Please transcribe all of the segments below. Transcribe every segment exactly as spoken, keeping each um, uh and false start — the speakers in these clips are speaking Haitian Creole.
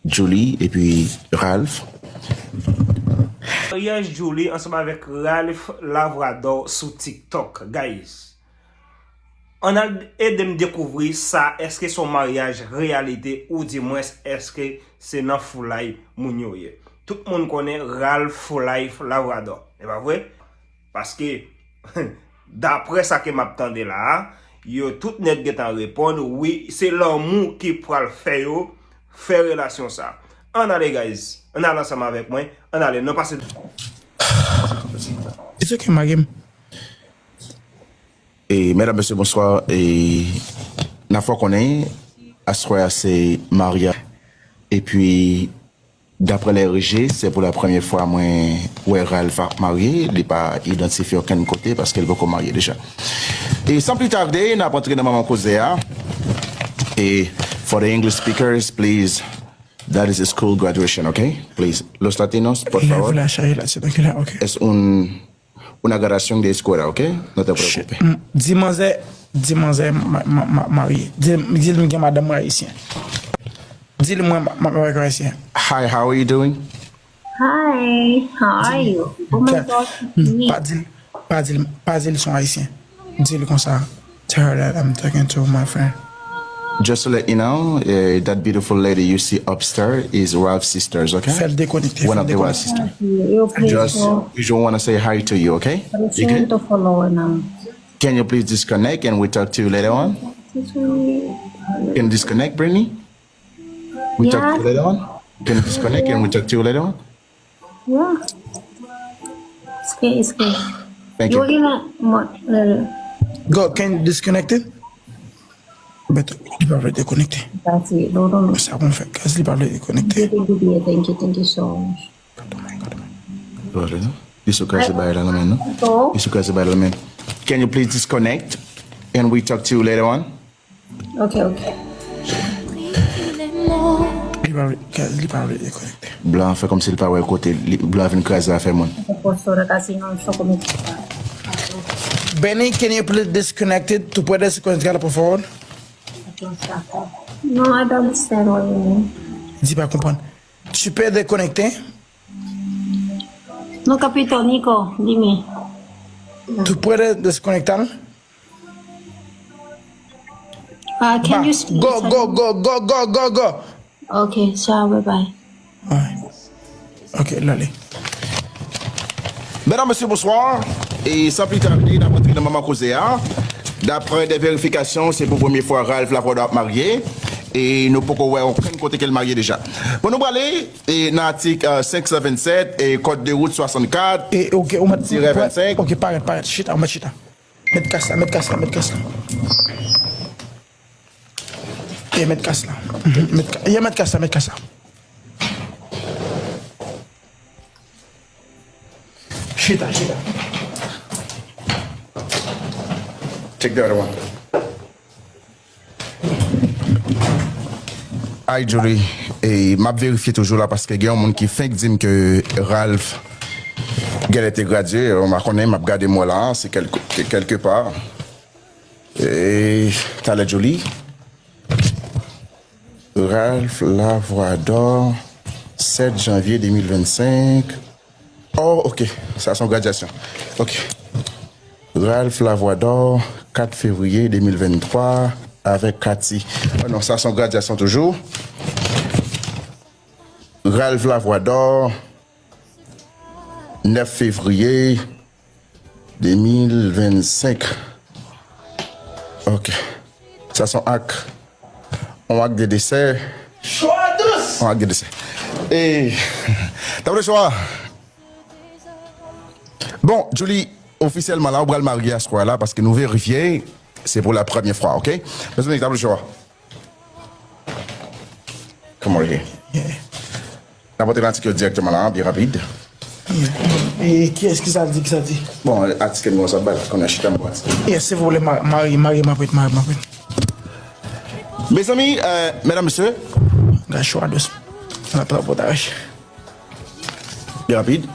Julie epi Ralph. Maryaj Julie ansanm avèk Ralph Lavrador sou TikTok, guys. Ann al ede m dekouvri sa, èske se yon maryaj reyalite oudimwens èske se nan foulay moun yo ye? Tout moun konnen Ralph Foulay Lavrador, e pa vre? Paske, daprè sa ke m ap tande la a, yo tout nèt gentan reponn, wi, se lanmou ki pral fè yo fè relasyon sa. Ann ale, guys. Ann ale ansanm avèk mwen. Ann ale. Non, pase. It's okay, Magim. E, medam, mesye, bonswa. E, n ap fè w konnen, aswè a se marya. Epi, daprè lè R G, se pou la premye fwa mwen wè Ralph ap marye. Li pa idantifye okenn kote paske l poko marye deja. E san pli tade, n ap antre nan manman koze a. E for the English speakers, please, that is a school graduation, okay? Please, los latinos, por favor. Es un una graduación de escuela, okay? No te preocupes. Di manzè, di manzè marye. Di l m gen madanm mwen ayisyen. Di l mwen m ap marye ak yon ayisyen. Hi, how are you doing? Hi, how are you? Oh my God, me. Pa di l, pa di l, pa di l se yon ayisyen. Di l konsa. Tell her that I'm talking to my friend. Just to let you know, uh, that beautiful lady you see upstairs is Ralph's sisters, okay? Fè l dekonekte. One of the Ralph's sisters. Yo, please, Just, so, we just want to say hi to you, okay? I'm trying to follow her now. Can you please disconnect and we talk to you later on? Can you disconnect, Brittany? We talk to you later on? Can you disconnect and we talk to you later on? Yeah. It's okay, it's okay. Thank Yo, you. Lina, mwen, euh, Go, can you disconnect it? But li pa vle dekonekte. That's it. No, no, no. Sa bon fè, cause li pa vle dekonekte. Thank you, thank you, thank you so much. Li sou kraze bagay la nan men nou. Li sou kraze bagay la nan men. Can you please disconnect and we talk to you later on? Okay, okay. Li pa vle, cause li pa vle dekonekte. Blan fè kòmsi li pa wè kote li, blan vin kraze afè moun. Profesora casi non so come está. Benny, can you please disconnect it? ¿Tú puedes desconectarlo, por favor? No, I don't understand what you mean. Di pa konprann. Tu peux déconnecter? No, capito, Nico, dime. ¿Tú puedes desconectar? Uh, can you speak? Go, go, go, go, go, go, go. Okay, ciao, bye bye. Alright. Ok, l ale. Medam, mesye, bonswa. E san pli tade, n ap antre nan manman koze a. Daprè de verifikasyon, se pou premye fwa Ralph Lavrador ap marye. E nou poko wè okenn kote ke l marye deja. Bon, nou prale e nan atik, euh, senk san vennsèt e kòd de wout swasannkat, E, ok, ou mèt tirè vennsenk. Ok, parèt, parèt. Chita, ou mèt chita. Met kas la, met kas la, met kas la. E met kas la. Mhm, met ka-, e met kas la, met kas la. Chita, chita. Take the other one. Ay, Julie, e m ap verifye toujou la paske gen yon moun ki fenk di m ke Ralph genlè te gradye. M pa konnen, m ap gade mwen la, se kèlke, kèlke pa. E talè, Julie. Ralph Lavrador, sèt janvye de mil vennsenk. Oh, ok. Sa se yon gradyasyon. Ok. Ralph Lavrador, kat fevriye de mil venntwa, avèk Cathy. Oh non, sa se yon gradyasyon toujou. Ralph Lavrador, nèf fevriye de mil vennsenk. Ok. Sa se yon ak, yon ak de desè. Yon ak de desè. E, tablo chwa. Bon, Julie, ofisyèlman la, ou pral marye aswè la, paske nou verifye, se pou la premye fwa, ok? Mezanmi, tablo chwa. Come over here. N ap antre nan atik yo dirèkteman la, byen rapid. E kiyès ki sa l di, ki sa l di? Bon, atik ke nou sa bay la, kounye a chita m pou atik. Yes, silvouplè, ma-, marye, marye, m ap ret, marye, m ap ret. Mezanmi, euh, medam, mesye. Gad chwa dous. N ap pran pòtaj. Byen rapid.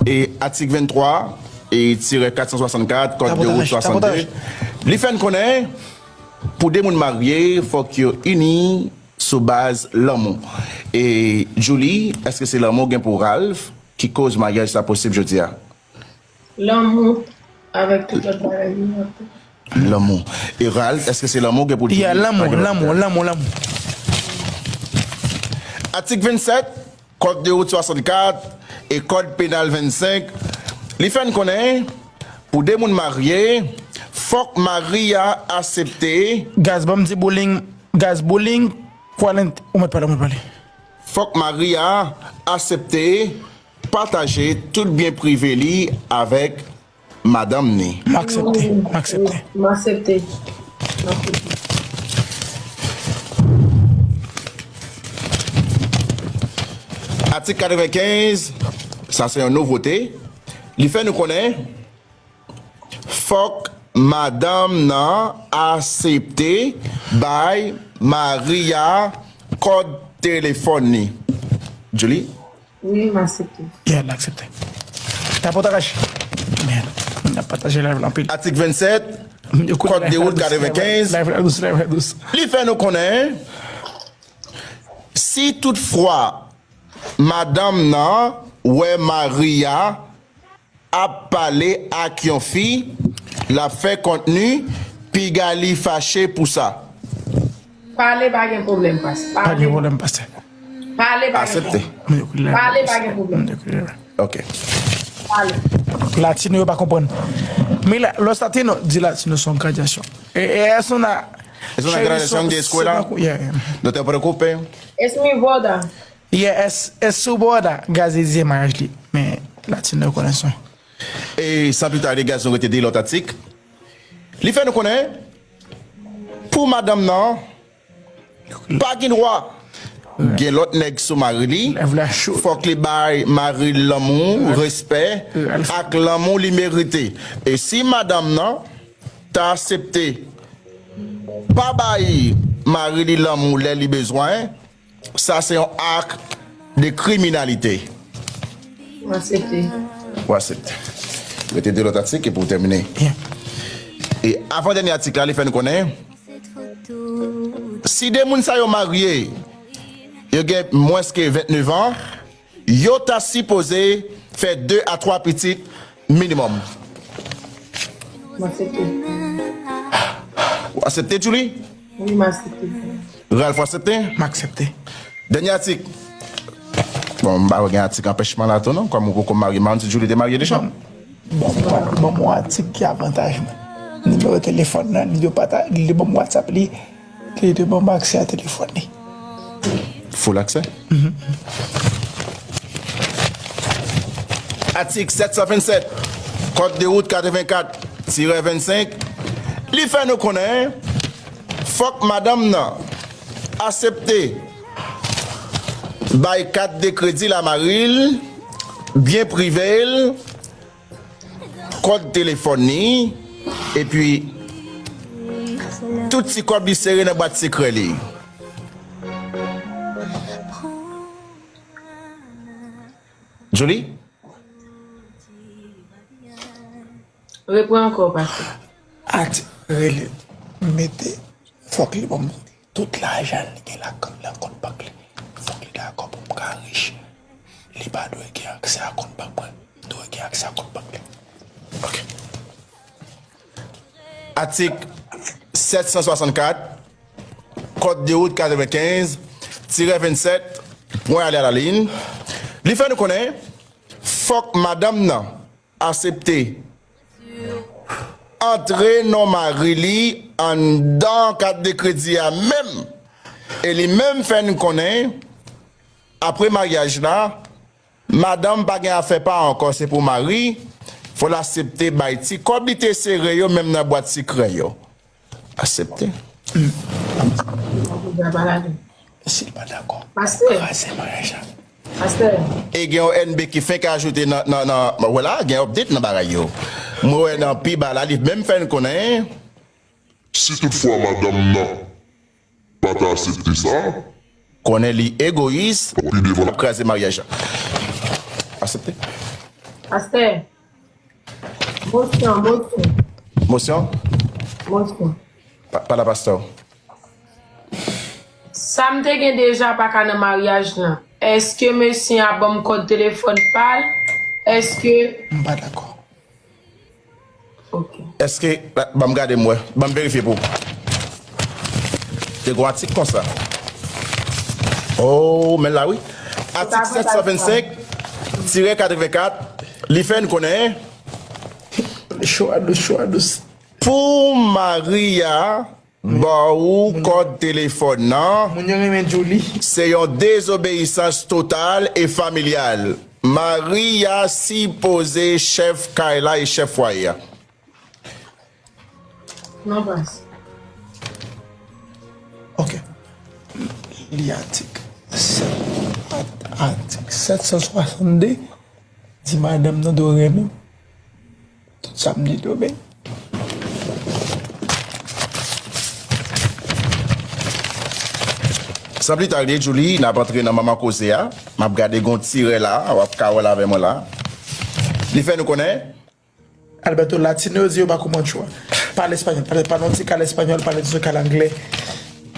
E atik venntwa, e tirè kat san swasannkat, kòd de wout swasanndde. Li fè n konnen, pou de moun marye, fòk yo ini sou baz lanmou. E Julie, èske se lanmou w gen pou Ralph ki koz maryaj sa posib jodi a? Lanmou avèk tout lòt bagay yo ap. Lanmou. E Ralph, èske se lanmou w gen pou Julie? Yeah, lanmou, lanmou, lanmou, lanmou. Atik vennsèt, kòd de wout swasannkat e kòd penal vennsenk, li fè n konnen pou de moun marye, fòk mari a aksepte. Gaz, ban m di bowling, gaz, bowling, kwalent, ou mèt pale, ou mèt pale. Fòk mari a aksepte pataje tout byen prive li avèk madanm ni. M aksepte, m aksepte. M aksepte. M aksepte. Atik katrevenkenz, sa se yon nouvote. Li fè nou konnen fòk madanm nan aksepte bay mari a kòd telefòn ni. Julie? Wi, m aksepte. Yeah, l aksepte. Tapo ta kache. Mèd. N ap pataje live la anpil. Atik vennsèt, kòd de wout katrevenkenz. Live la dous, live la dous. Li fè nou konnen si toutfwa madanm nan wè mari a ap pale ak yon fi, l ap fè kontni, piga li fache pou sa. Pale pa gen pwoblèm, pas. Pa gen pwoblèm, pastè. Pale pa gen Aksepte. pwoblèm. Pale pa gen pwoblèm. Ok. Pale. Latino yo pa konprann. Men la, los latinos di latino son graduación. E, e es una... Es una graduación de escuela. Yeah, yeah. No te preocupes. Es mi boda. Yeah, es, es su boda. Gaz di se maryaj li. Men latino yo konnen son. E san pli tade, Gaz, nou rete de lòt atik. Li fè nou konnen pou madanm nan pa gen dwa gen lòt nèg sou mari li. Lèv la cho. Fòk li bay mari l lanmou, respè ak lanmou li merite. E si madanm nan ta aksepte pa bay mari li lanmou lè li bezwen, sa se yon ak de kriminalite. M aksepte. Ou aksepte. Rete de lòt atik epi w tèmine. E avan dènye atik la, li fè nou konnen si de moun sa yo marye, yo gen mwens ke vennnev an, yo ta sipoze fè de a twa pitit minimòm. M aksepte. Ou aksepte, Julie? Wi, m aksepte. Ralph, ou aksepte? M aksepte. Dènye atik. Bon, m pa wè gen atik anpèchman la tou non, kòm ou poko marye, m pa konn si Julie te marye deja. Bon, bon, bon, bon, atik ki avantaj mwen. Nimewo telefòn nan, li de pata, li de ban m WhatsApp li, li de ban m aksè a telefòn li. Full aksè. Atik sèt san vennsèt, kòd de wout katrevenkat tirè vennsenk, li fè nou konnen fòk madanm nan aksepte bay kat de kredi la mari l, byen prive l, kòd telefòn li, epi tout ti kòb li sere nan bwat sekrè li. Julie? Repran ankò, pastè. Ati rele mete fòk li ban m tout lajan li gen la nan kont bank li. Fòk li dakò pou m ka rich. Li pa dwe gen aksè a kont bank mwen. M dwe gen aksè a kont bank li. Ok. Atik sèt san swasannkat, kòd de wout katrevenkenz, tirè vennsèt, pwen ale a la liy. Li fè nou konnen fòk madanm nan aksepte antre non mari li anndan kat de kredi a menm. E li menm fè n konnen, apre maryaj la, madanm pa gen afè pa ankò, se pou mari, fò l aksepte bay ti kòb li te sere yo menm nan bwat sekrè yo. Aksepte. Si l pa dakò, Pastè. Kraze maryaj la. Pastè. E gen yon N B ki fenk ajoute nan, nan, nan, mwen wè la, gen update nan bagay yo. Mwen wè nan pi ba la, li menm fè n konnen. Si toutfwa madanm nan pa ta aksepte sa, Konnen li egoyis, pi devan ap kraze maryaj la. Aksepte. Pastè. Mosyon, mosyon, Mosyon? mosyon. Pa, pa la, pastè. Sa m te gen deja pa ka nan maryaj lan. Èske mesye a ban m kòd telefòn pa l? Èske M pa dakò. Ok. Èske, ban m gade m wè, ban m verifye pou ou. Te gen yon atik konsa. Oh, men la wi. Atik sèt san vennsenk tirè katrevenkat, li fè n konnen Cho a dous, cho a dous. Pou mari a ba ou kòd telefòn nan, Moun yo renmen Djouly. Se yon dezobeyisans total e familyal. Mari a sipoze chèf kay la e chèf fwaye a. Non pas. Ok. Li atik sèt, atik sèt san swasannde. Di madanm nan dwe renmen m. Tout sa m di dwe ben. San pli tarde, Djouly, n ap antre nan manman koze a. M ap gade gon tirè la, w ap ka wè l avè mwen la. Li fè nou konnen Alberto, latino yo di yo pa konprann chwa. Pale espanyòl, pale, pale yon ti kal espanyòl, pale yon ti kal anglè.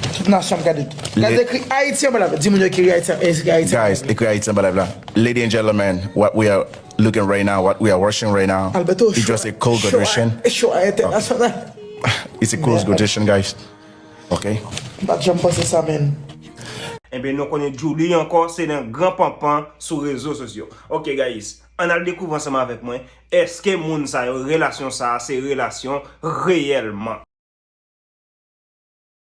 Tout nasyon ap gade. Gade ekri Ayiti anba la. Di moun yo ekri Ayiti, ekri Ayiti. Guys, ekri Ayiti anba live la. Ladies and gentlemen, what we are looking right now, what we are watching right now, Alberto, it's just a cool graduation. Show a international. It's a cool graduation, guys. Ok. M pa t janm panse sa, men. Enben, nou konnen Djouly ankò se nan gran panpan sou rezo sosyo. Ok guys, ann al dekouvri ansanm avèk mwen, èske moun sa yo, relasyon sa a se relasyon reyèlman?